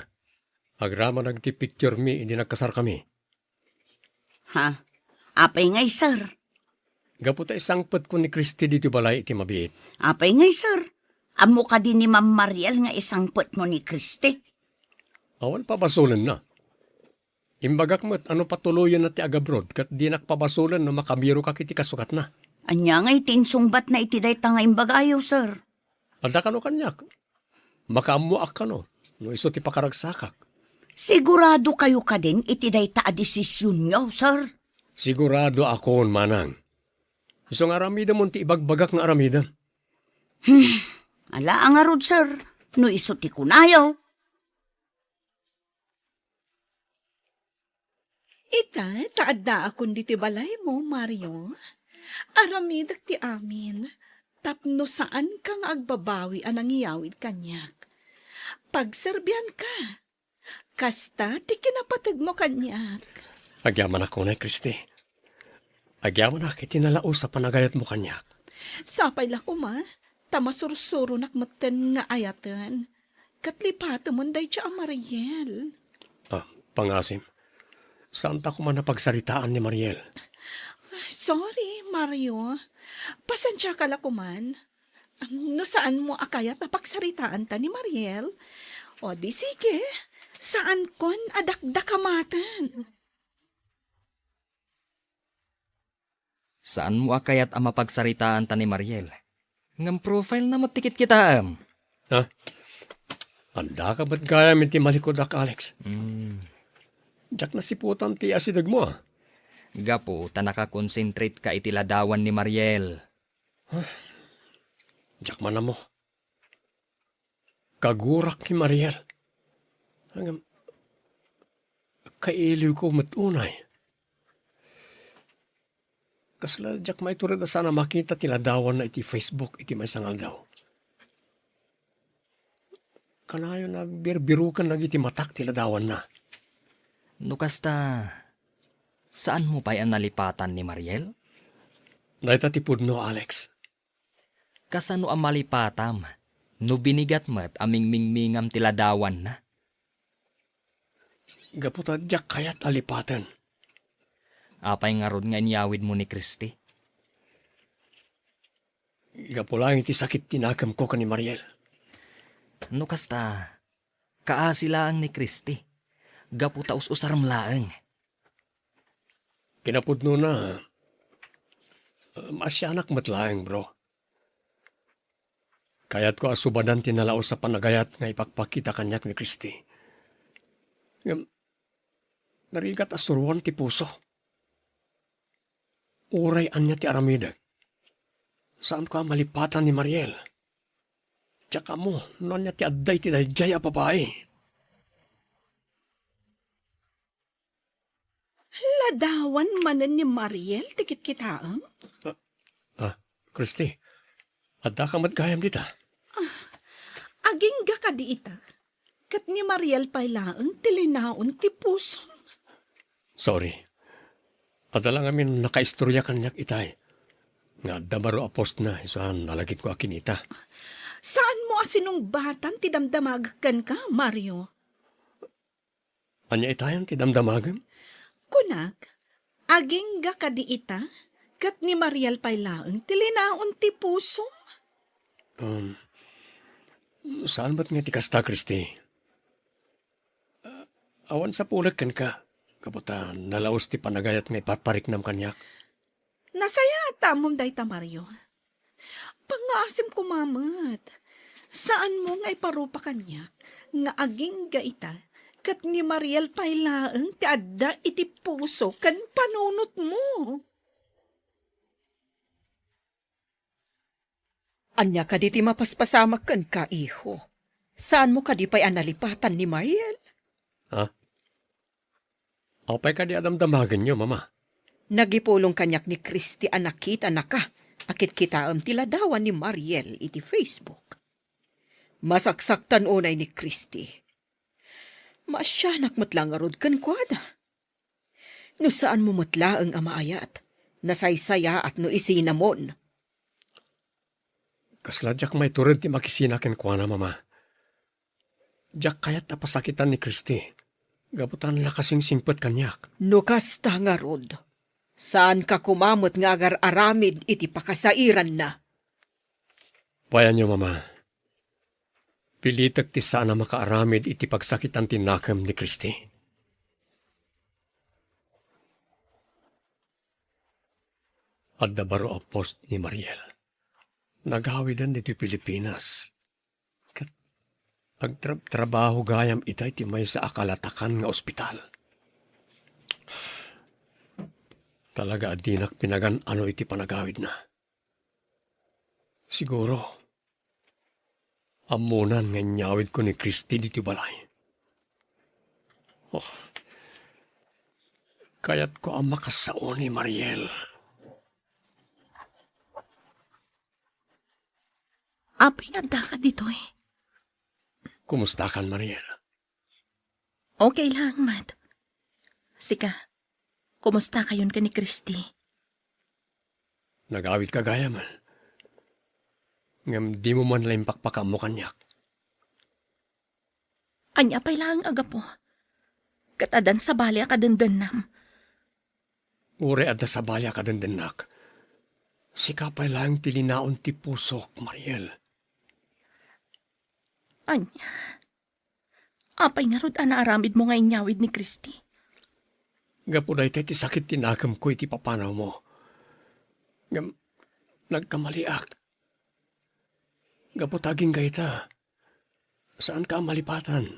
Agraman dagiti picturemi idi nagkasarkami. Ha? Apay ngay, sir? Gapu ta isangpetko ni Christy ditoy balay iti mabiit. Apay ngay, sir? Ammo kadi ni Ma'am Mariel nga isangpetmo ni Christy? Awan pabasolenna. Imbagak met a no patuloyenna ti agabroad ket dinak pabasolen no makabirokak iti kasukatna. Ania ngay ti insungbatna iti dayta nga imbagayo, sir? Adda kano kaniak. Makaammoak kano no isu ti pakaragsakak. Sigurado kayo kadin iti dayta a desisionyo, sir? Sigurado akon, manang. Isu nga aramidemon ti ibagbagak nga aramidem. Hmm, ala a ngarud, sir, no isu ti kunayo. Ita, ta addaakon ditoy balaymo, Mario. Aramidek ti amin, tapno saanka nga agbabawi a nangiyawid kaniak. Pagserbianka. Kasta ti kinapategmo kaniak. Agyamanak unay, Christy. Agyamanak iti nalaus a panagayatmo kaniak. Sapay la koma, ta masursuronak metten nga ayaten. Ket lipatemon daydiay a Mariel. Ah, pangasim. Saanta koma a pagsaritaan ni Mariel. Sorry, Mario. Pasensiaka la koman. No saanmo a kayat a pagsaritaanta ni Mariel, o di sige, saankon a dakdakamaten. Saanmo a kayat a mapagsaritaanta ni Mariel? Ngem profile na met ti kitkitaem. Ha? Addaka met gayam iti malikudak, Alex. Hmm. Diak nasiputan ti asidegmo, a. Gapu ta nakakonsentrate ka iti ladawan ni Mariel. Diak man ammo. Kagurak ni Mariel. Ngem, kailiwko met unay. Kasla diak maitured a saan a makita ti ladawanna iti Facebook iti maysa nga aldaw. Kanayon a birbiroken dagiti matak ti ladawanna. No kasta, saanmo pay a nalipatan ni Mariel? Dayta ti pudno, Alex. Kasano a malipatam no binigat met a mingmingmingam ti ladawanna? Gapu ta diak kayat a lipaten. Apay ngarud nga inyawidmo ni Christy? Gapu laeng iti sakit ti nakemko ken ni Mariel. No kasta, kaasi laeng ni Christy, gapu ta us-usarem laeng. Kinapudnona, maasianak met laeng, bro. Kayatko a subadan ti nalaus a panagayat nga ipakpakita kaniak ni Christy. Ngem, narigat a suroan ti puso. Uray ania ti aramidek, saanko a malipatan ni Mariel. Diak ammo no ania ti adda iti daydiay a babai. Ladawan manen ni Mariel ti kitkitaem? Ah, ah, Christy, addaka met gayam dita? Ah, agingga kadi ita? Ket ni Mariel pay laeng ti linaon ti pusom. Sorry. Adda la ngamin nakaistorya kaniak itay nga adda baro a postna isu a nalagipko a kinita. Saanmo a sinungbatan ti damdamagek kenka, Mario? Ania itayen ti damdamagem? Kunak, agingga kadi ita, ket ni Mariel pay laeng ti linaon ti pusom? Um, saan met nga ti kasta, Christy? Ah, awan sapulek kenka, gapu ta nalaus ti panagayat nga ipapariknam kaniak. Nasayaat ta ammom dayta, Mario. Pangngaasim koma met. Saanmo nga iparupa kaniak nga agingga ita ket ni Mariel pay laeng ti adda iti puso ken panunotmo? Ania kadi ti mapaspasamak kenka, iho? Saanmo kadi pay a nalipatan ni Mariel? Ha? Apay kadi a damdamagenyo, Mama? Nagipulong kaniak ni Christy a nakitanaka a kitkitaem ti ladawan ni Mariel iti Facebook. Masaksaktan unay ni Christy. Maasianak met la ngarud kenkuana. No saanmo met laeng a maayat, nasaysayaat no isinamon. Kasla diak maitured ti makisina kenkuana, Mama. Diak kayat a pasakitan ni Christy, gapu ta nakasingsingpet kaniak. No kasta ngarud, saanka koma met nga agar-aramid iti pakasairanna. Payanyo, Mama. Pilitek ti saan a makaaramid iti pagsakitan ti nakem ni Christy. Adda baro a post ni Mariel. Nagawiden ditoy Pilipinas. Ket agtrabtrabaho gayam ita iti maysa a kalatakan nga ospital. Talaga a dinak pinagan-ano iti panagawidna. Siguro, ammonan nga inyawidko ni Christy ditoy balay. Oh, kayatko a makasao ni Mariel. Apay nga addaka ditoy? Kumustakan, Mariel? Okay lang, Mat. Sika, kumusta kayon ken ni Christy? Nagawidka gayam. Ngem dimo man la impakpakaammo kaniak. Ania pay laeng a gapu? Ket addan sabali a kadendennam. Uray adda sabali a kadendennak, sika pay laeng ti linaon ti pusok, Mariel. Ania? Apay ngarud a naaramidmo nga inyawid ni Christy? Gapu dayta ti sakit ti nakemko iti papanawmo. Ngem nagkamaliak. Gapu ta agingga ita, saanka a malipatan.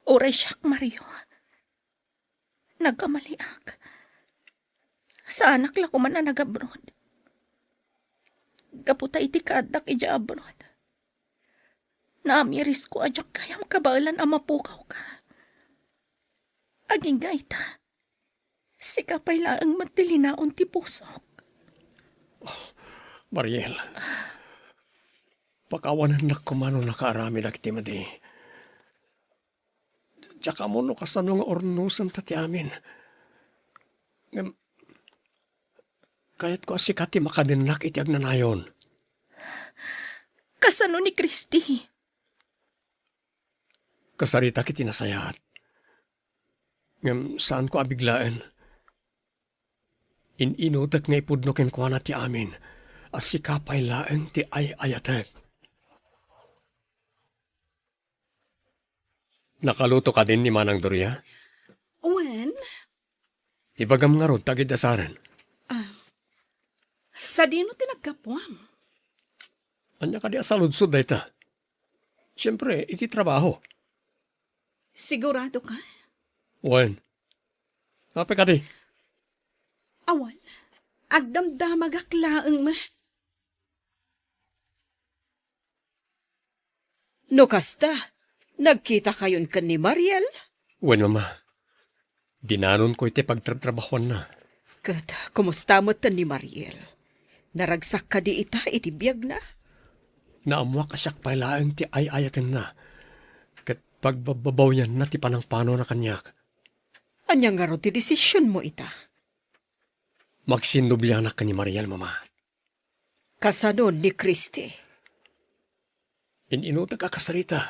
Uray siak, Mario. Nagkamaliak. Saanak la koman a nag-abroad. Gapu ta iti kaaddak idiay abroad, naamirisko a diak gayam kabaelan a mapukawka. Agingga ita, sika pay laeng met ti linaon ti pusok. Mariel, pakawanennak koma no nakaaramidak iti madi. Diak ammo no kasano nga urnosenta ti amin. Ngem, kayatko a sika ti makadennak iti agnanayon. Kasano ni Christy? Kasaritak iti nasayaat. Ngem saanko a biglaen. In-inutek nga ipudno kenkuana ti amin a sika pay laeng ti ay-ayatek. Nakaluto kadin ni Manang Doria? Wen. Ibagam ngarud ta agid-asaren. Ah, sadino ti naggapuam? Ania kadi a saludsod dayta? Siempre, iti trabaho. Sigurado ka? Wen. Apay kadi? Awan. Agdamdamagak laeng met. No kasta, nagkitakayon ken ni Mariel? Wen, Mama. Dinanonko iti pagtrabtrabahuanna. Ket kumusta met ni Mariel? Naragsak kadi ita iti biagna? Naammoak a siak pay laeng ti ay-ayatenna, ket pagbabbabawianna ti panangpanona kaniak. Ania ngarud ti desisionmo ita? Magsinnobianak ken ni Mariel, Mama. Kasano ni Christy? In-inutek a kasarita.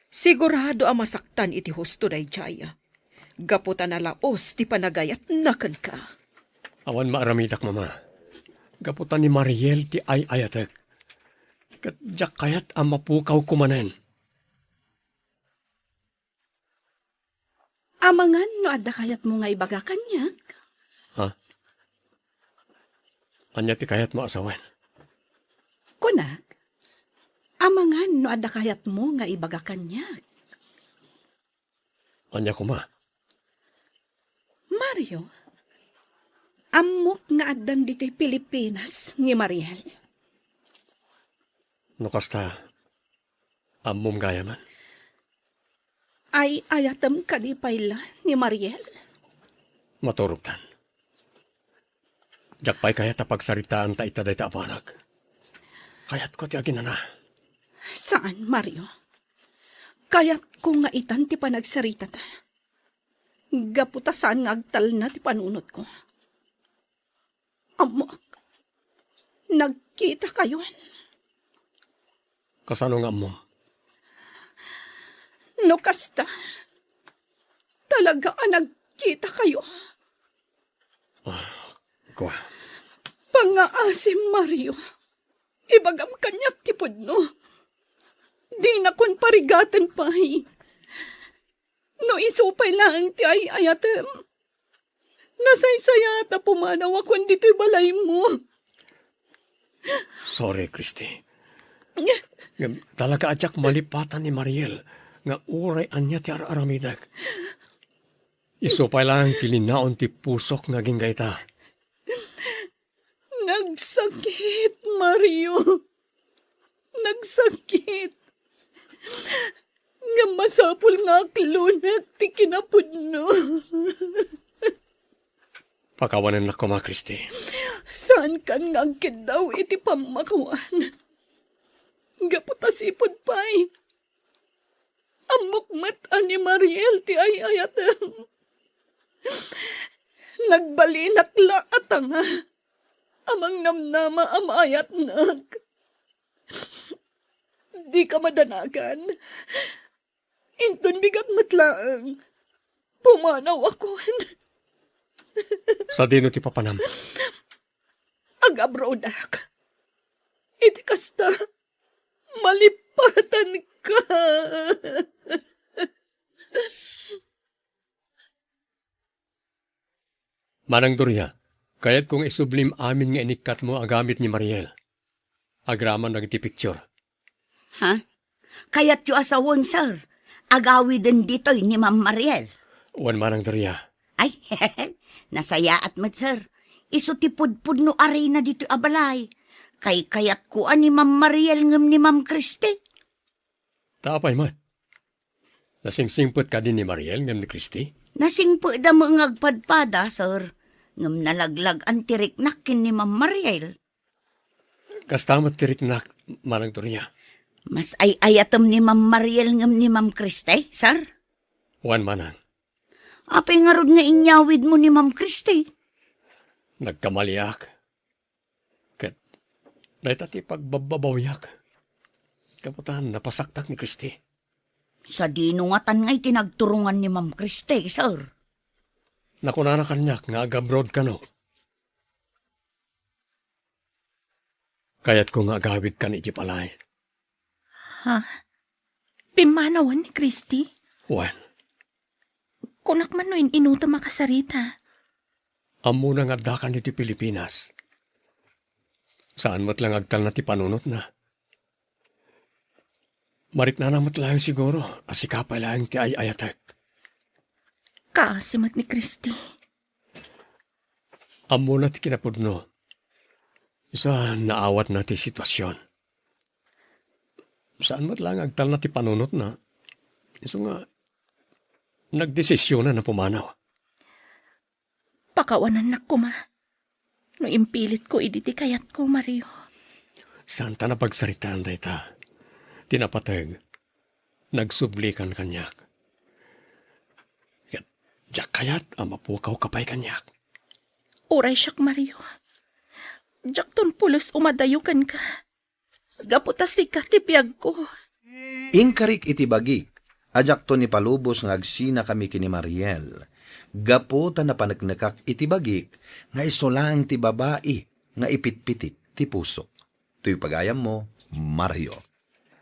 Sigurado a masaktan iti husto daydiay, gapu ta nalaos ti panagayatna kenka. Awan maaramidak, Mama. Gapu ta ni Mariel ti ay-ayatek. Ket diak kayat a mapukawko manen. Amangan no adda kayatmo nga ibaga kaniak? Ha? Ania ti kayatmo a sawen? Kunak, amangan no adda kayatmo nga ibaga kaniak? Ania koma? Mario, ammok nga addan ditoy Pilipinas ni Mariel. No kasta, ammom gayamen? Ay-ayatem kadi pay la ni Mariel? Maturogtan. Diak pay kayat a pagsaritaanta ita dayta a banag. Kayatko ti aginana. Saan, Mario. Kayatko nga itan ti panagsaritata. Gapu ta saan nga agtalna ti panunotko. Ammok, nagkitakayon. Kasano nga ammom? No kasta, talaga a nagkitakayo. Ah, kua. Pangngaasim, Mario. Ibagam kaniak ti pudno. Dinakon parigaten pay. No isu pay laeng ti ay-ayatem, Nasaysayaat a pumanaw a kuan ditoy balaymo. Sorry, Christy. Ngem talaga a diak malipatan ni Mariel nga uray ania ti ar-aramidek. Isu pay laeng ti linaon ti pusok nga agingga ita. Nagsakit, Mario. Nagsakit. Ngem masapul nga aklonek ti kinapudno. Pakawanennak koma, Christy. Saankan nga agkiddaw iti pammakuan. Gapu ta sipud pay, ammok met a ni Mariel ti ay-ayatem. Nagbalinak la a tanga a mangnamnama a maayatnak. Dika madanagan. Inton bigat met laeng, pumanaw a kuan. Sadino ti papanam? Agabroadak. Iti kasta, malipatanka. Manang Doria, kayatko nga isublim amin nga inikkatmo a gamit ni Mariel. Agraman dagiti picture. Ha? Kayatyo a sawen, sir? Agawiden ditoy ni Ma'am Mariel? Wen, Manang Doria. Ay, nasayaat met, sir. Isu ti pudpudno a reyna ditoy a balay. Kaykayatko a ni Ma'am Mariel ngem ni Ma'am Christy. Ta apay met? Nasingsingpet kadi ni Mariel ngem ni Christy? Nasingpetda met nga agpadpada, sir. Ngem nalaglag-an ti riknak ken ni Ma'am Mariel. Kasta met ti riknak, Manang Doria. Mas ay-ayatem ni Ma'am Mariel ngem ni Ma'am Christy, sir? Wen, Manang. Apay ngarud nga inyawidmo ni Ma'am Christy? Nagkamaliak. Ket dayta ti pagbabbabawiak. Gapu ta napasaktak ni Christy. Sadino ngatan nga iti nagturongan ni Ma'am Christy, sir? Nakunana kaniak nga agabroad kano. Kayatko nga agawidkan iti balay. Ha? Pimmanawan ni Christy? Wen. Kunak man no in-inutem a kasarita. Ammona nga addakan iti Pilipinas. Saan met la nga agtalna ti panunotna. Mariknana met laeng siguro a sika pay laeng ti ay-ayatek. Kaasi met ni Christy. Ammona ti kinapudno. Isu a naawatna ti situasion. Saan met laeng agtalna ti panunotna. Isu nga nagdesisionna a pumanaw. Pakawanennak koma no impilitko idi ti kayatko, Mario. Saanta a pagsaritaan dayta. Ti napateg, nagsublikan kaniak. Ket diak kayat a mapukawka pay kaniak. Uray siak, Mario. Diakton pulos umadayo kenka. Gapu ta sika ti biagko. Inkarik iti bagik a diakton ipalubos nga agsinakami ken ni Mariel, gapu ta napaneknekak iti bagik nga isu laeng ti babai nga ipitpitik ti pusok. Toy pagayammo, Mario.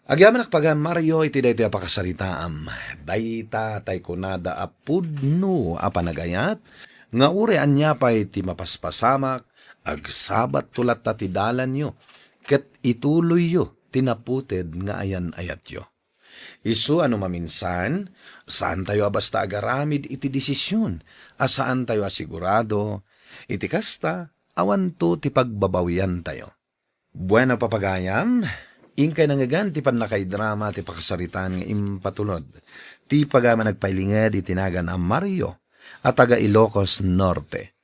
Agyamanak pagayam, Mario, iti daytoy a pakasaritaam. Dayta tay kunada a pudno a panagayat, nga uray ania pay ti mapaspasamak, agsabatto latta ti dalanyo, ket ituloyyo ti naputed nga ayan-ayatyo. Isu a no maminsan, saantayo a basta agaramid iti desisyon a saantayo a sigurado, iti kasta, awanto ti pagbabawiantayo. Bueno, papagayam, inkay nangngegan ti pannakaidrama ti pakasaritaan nga impatulod ti pagayam a nagpailinged iti nagan a Mario a taga Ilocos Norte.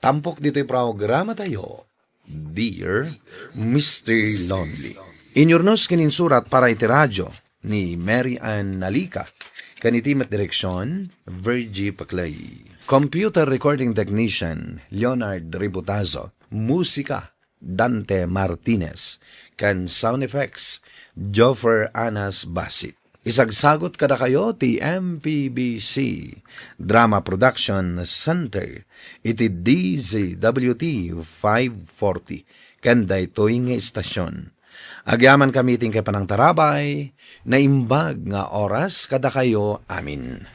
Tampok ditoy programatayo, Dear Mister Lonely. Inyurnos ken insurat para iti radio ni Mary Ann Nalica, ken iti met direksyon, Virgie Paclay. Computer recording technician, Leonard Ributazo. Musika, Dante Martinez, ken sound effects, Joffer Anas Basit. Isagsagot kadakayo ti M P B C Drama Production Center iti D Z W T five forty, ken daytoy nga istasyon. Agyamankami ti inkay panangtarabay, naimbag nga oras kadakayo amin.